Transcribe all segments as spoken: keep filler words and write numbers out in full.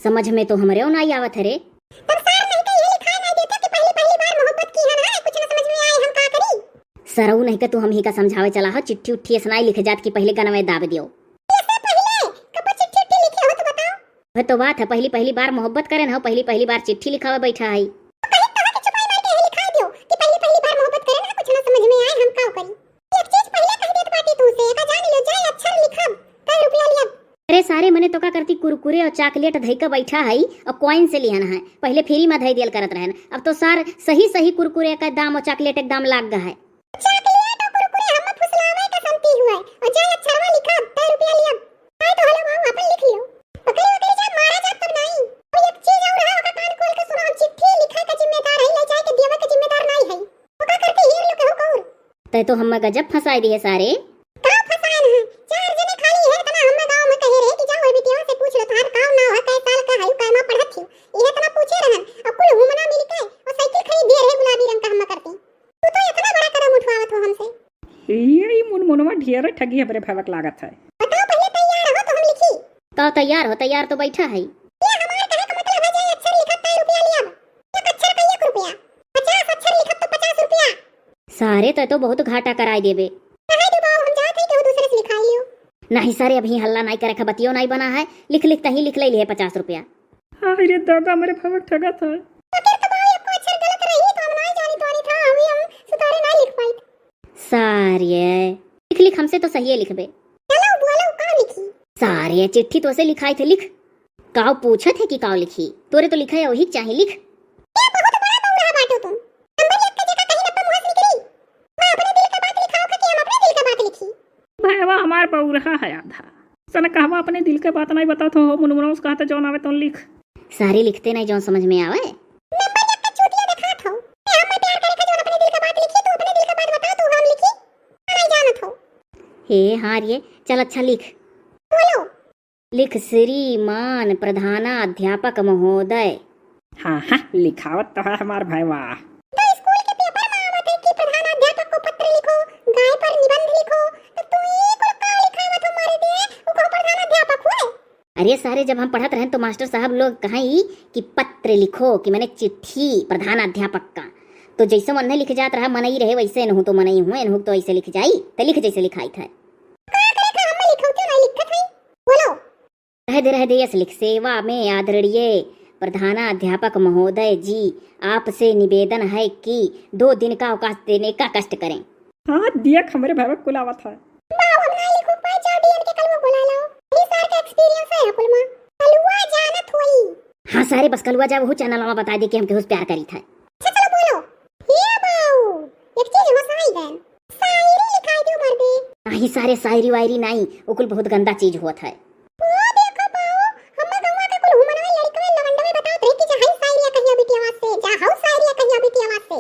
समझ में तो हमरे नाई आवत है रे। तब सार नहीं तो ये लिखाए नहीं देते कि पहली पहली बार मोहब्बत की है ना, कुछ ना समझ में आए, हम का करी? सरऊ नहीं के तू हमही का समझावे चला हो, चिट्ठी उट्ठी ऐसे नाई लिखे जात कि पहले गनवे दाब दियो। ऐसे पहले कब चिट्ठी उट्ठी लिखे हो तो बताओ। वह तो बात है, पहली पहली बार मोहब्बत करे न हो, पहली पहली बार चिट्ठी लिखावे बैठा है। तो कहीं कहा कि छुपाई मार के यही लिखा दियो कि पहली पहली बार मोहब्बत करे ना, कुछ ना समझ में आए, हम का करी? एक चीज पहले कह देत बाटी तू से, एका जान लियो, जाए अक्षर लिखब, कई रुपया लियब। अरे सारे, मने तो का करती, कुरकुरे और चॉकलेट धई के बैठा है और कॉइन से लिहन है, पहले फ्री में धई दियल करत रहन, अब तो सार सही सही कुरकुरे का दाम और चॉकलेट एक दाम लाग गा है। चॉकलेट और कुरकुरे हम फुसलावे का संती हुए और जाए अक्षरवा लिखब, कई रुपया लियब। आए तो हलो बाबू, अपन लिख लियो। पकड़ी वकड़ी जा, मारा जा तब नहीं। और एक चीज और है, ओका कान खोल के सुनो, हम चिट्ठी लिखे का जिम्मेदार है, ले जाए के देवे का जिम्मेदार नहीं है। ओका करती हीर लो केहू कौर। तै तो हम्मे गजब फंसाई दिहे सारे। का फंसाए न है? चार जने खाली है, इतना हम्मे गाँव में कहे रहे कि जाओ ए बिटिया से पूछ लो, तोहार काम ना हो, कै साल का है, कै मा पढ़त थी, ये इतना पूछे रहन, अब कुल हुमना मिल के और साइकिल खरीद दिए रहे गुलाबी रंग का हम्मे करती। तू तो इतना बड़ा कदम उठवावत हो हमसे। ये ई मुनमुनवा ढेर ठगी हमरे भवक लागत है। बताओ पहले तैयार हो तो हम लिखी। का तैयार हो? तैयार तो बैठा है। ये हमार कहे का मतलब है, जे अक्षर लिखब तै रुपया लियब। एक अक्षर का एक रुपया, पचास अक्षर लिखब तो पचास रुपया। सारे तै तो बहुत घाटा कराई देबे। कहे दो बाबू, हम जात है केहू दूसरे से लिखाई लियो। नहीं सारे, अभी हल्ला नहीं करे, बतियो नहीं बना है, लिख लिख तहीं लिख ले लिए पचास रुपया। हाय रे दादा, हमरे भवक ठगत है। पकड़ तो बाबू, एको अक्षर गलत रही तो हम नहीं जानी तो नहीं था, हम ही हम सुधारे नहीं लिख पाई। सारे, लिख लिख, हमसे तो सही है लिखबे। चलो बोलो, का लिखी? सारे, चिट्ठी तो से लिखाई थे, लिख। काव पूछत है कि काव लिखी? तोरे तो लिखा है वही चाहे लिख। ए, बहुत बड़ा बउरा बाटो तुम। नंबर एक का जगह कहीं नब्बे मुहस निकली। मैं अपने दिल का बात लिखाओ कि हम अपने दिल का बात लिखी? भाई, हमार बउरा है आधा। सन कहवा अपने दिल के बात नहीं बतात हो, मुनमुना उस कहता जौन आवे तौन लिख। सारे लिखते नहीं जौन समझ में आवे। नंबर एक का चूतिया दिखात हो। ए, हम प्यार करे का जौन अपने दिल के बात लिखी, तू अपने दिल के बात बताओ, तू हम लिखी। नहीं जानत हो। हे हाँ रे, चल अच्छा लिख। बोलो। लिख श्रीमान प्रधानाध्यापक महोदय। हाँ, हाँ, लिखावत तो है हमार भाईवा। तो स्कूल के पेपर में आवत है कि प्रधानाध्यापक को पत्र लिखो, गाय पर निबंध लिखो, तो तू ई कुल का लिखावत हो मारे दे, वो कहो प्रधानाध्यापक हुए? अरे सारे, जब हम पढ़त रहन तो मास्टर साहब लोग कहाई कि पत्र लिखो, कि मने चिट्ठी प्रधानाध्यापक का, तो जैसे मन लिख जात रहा, मनई रहे वैसे एनहू तो मनई हुए, एनहू तो ऐसे लिख जाई, तो लिख जैसे लिखाई था। का करे का हम लिखौते नहीं लिखत है? बोलो। रह दे, रह दे, यस लिख। सेवा में आदरणीय प्रधानाध्यापक महोदय जी, आपसे निवेदन है कि दो दिन का अवकाश देने का कष्ट करें। हाँ, दिया हमरे भैया कुल आवत है। बाबू, हम ना लिखो पाए, जाओ डीएम के कलवा बुला लाओ। ई सार के एक्सपीरियंस है कुल में। कलवा जानत होई। हाँ सारे, बस कलवा जाए, वहू चैनल में बता दे कि हम केहू से प्यार करी था। अच्छा, चलो बोलो। हे बाऊ, एक चीज हो साई गन। शायरी लिखाई दियो मर्दे। नहीं सारे, शायरी वायरी नहीं, वो कुल बहुत गंदा चीज होत है। ओ देखो बाऊ, हम्मे गौवा के कुल हुमनवे लड़कवे लवंडवे बतावत रहे कि जा हई शायरिया कहिया बिटिया से, जा हऊ शायरिया कहिया बिटिया से।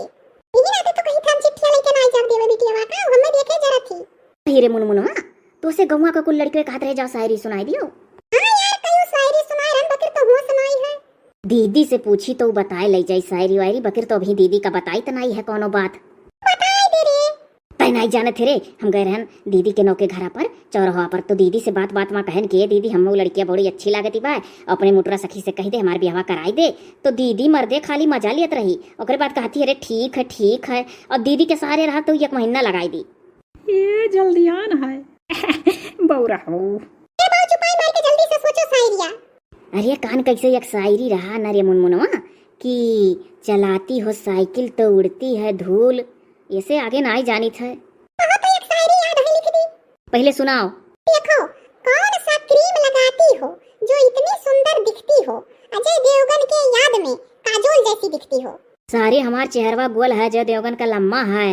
यही नाते तो कही था हम चिट्ठिया लेके ना आई जब देवे बिटिया का, हम्मे देखे जरा थी। अरे मुनमुनवा, तो से गौवा के कुल लड़कवे कहत रहे जाओ शायरी सुनाई दियो। हाँ यार, कहियो शायरी सुनाए रहन, बकिर तो हुआ सुनाई है। दीदी से पूछी तो बताए ले जाई शायरी वायरी, बकिर तो अभी दीदी का बताई त नाई है कोनो बात। बताए दे रे। तै नाई जानत है रे, हम गए रहन दीदी के नौके घरा पर, चौराहा पर, तो दीदी से बात बात में कहन के, "दीदी, हम वो लड़किया बड़ी अच्छी लागती बा, अपने मुटरा सखी से कह दे हमार बियाहवा कराई दे।" तो दीदी मर्दे खाली मजा लियत रही, ओकरे बाद कहती, "अरे ठीक है, ठीक है।" और दीदी के सहारे रहा तो एक महीना लगाई दी। ये जल्दियान है। बौरा हो। ए बाऊ, चुपाई मार के जल्दी से सोचो शायरिया। अरे कान कैसे एक शायरी रहा न रे मुनमुनवा कि चलाती हो साइकिल तो उड़ती है धूल, ऐसे आगे ना ही जानित है। कहो तो एक शायरी याद है, लिख दी। पहले सुनाओ। देखो, कौन सा क्रीम लगाती हो जो इतनी सुंदर दिखती हो, अजय देवगन के याद में काजोल जैसी दिखती हो। सारे हमार चेहरवा गोल है, अजय देवगन का लम्बा है।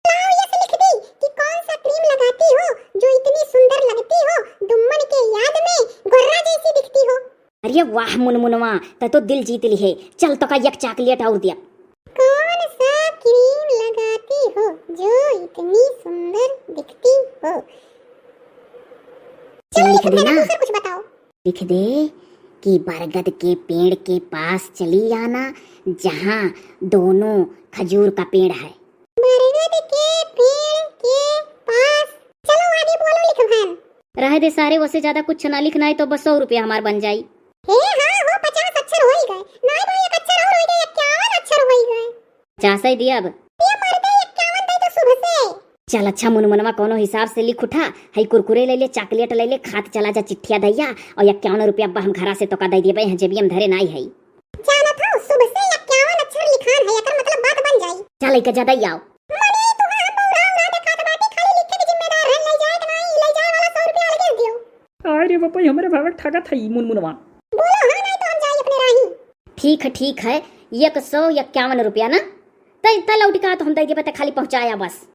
लाओ, ये से लिख दी कि कौन सा क्रीम लगाती हो जो इतनी सुंदर लगती हो, दुम्मन के याद में घुर्रा जैसी दिखती हो। अरे वाह मुनमुनवा, तै तो दिल जीत लिहे। चल, तोका एक चॉकलेट और दिया। कौन सा क्रीम लगाती हो जो इतनी सुंदर दिखती हो? चल, लिख देना। दूसरा कुछ बताओ। लिख दे कि बरगद के पेड़ के पास चली आना, जहाँ दोनों खजूर का पेड़ है। बरगद के पेड़ के पास। चलो आगे बोलो, लिखो हम। रह दे सारे, वसे ज्यादा कुछ ना लिखना है तो बस सौ रुपया हमार बन जाई। हे हाँ हो, पचास पचासै दियब। ये मर्दे, इक्यावन दे तो शुभ से। चल अच्छा मुनमुनवा, कौनो हिसाब से लिख उठा, हई कुरकुरे ले ले, चॉकलेट ले ले, खात चला जा चिट्ठिया दैया, और इक्यावन रुपया अब्बा हम घरा से तोका दे दिए, यहाँ जेबिया में धरे नाई है। जानत हो, शुभ से इक्यावन अक्षर लिखान है, एकर मतलब बात बन जाई। चल, इके जा दैया आओ। मने तू हम बौरा उरा देखात बाटी, खाली लिखे के जिम्मेदार है, ले जाए के नाई, ले जाए वाला सौ रुपया अलगे दियो। आय रे बापा, हमरे भावे ठगत है ई मुनमुनवा। बोलो हाँ, नहीं तो हम जाई अपने राही। ठीक है, ठीक है, एक सौ इक्यावन रुपया ना, तै, तै लौटिका तो हम दे देबे, तै खाली पहुँचाया बस।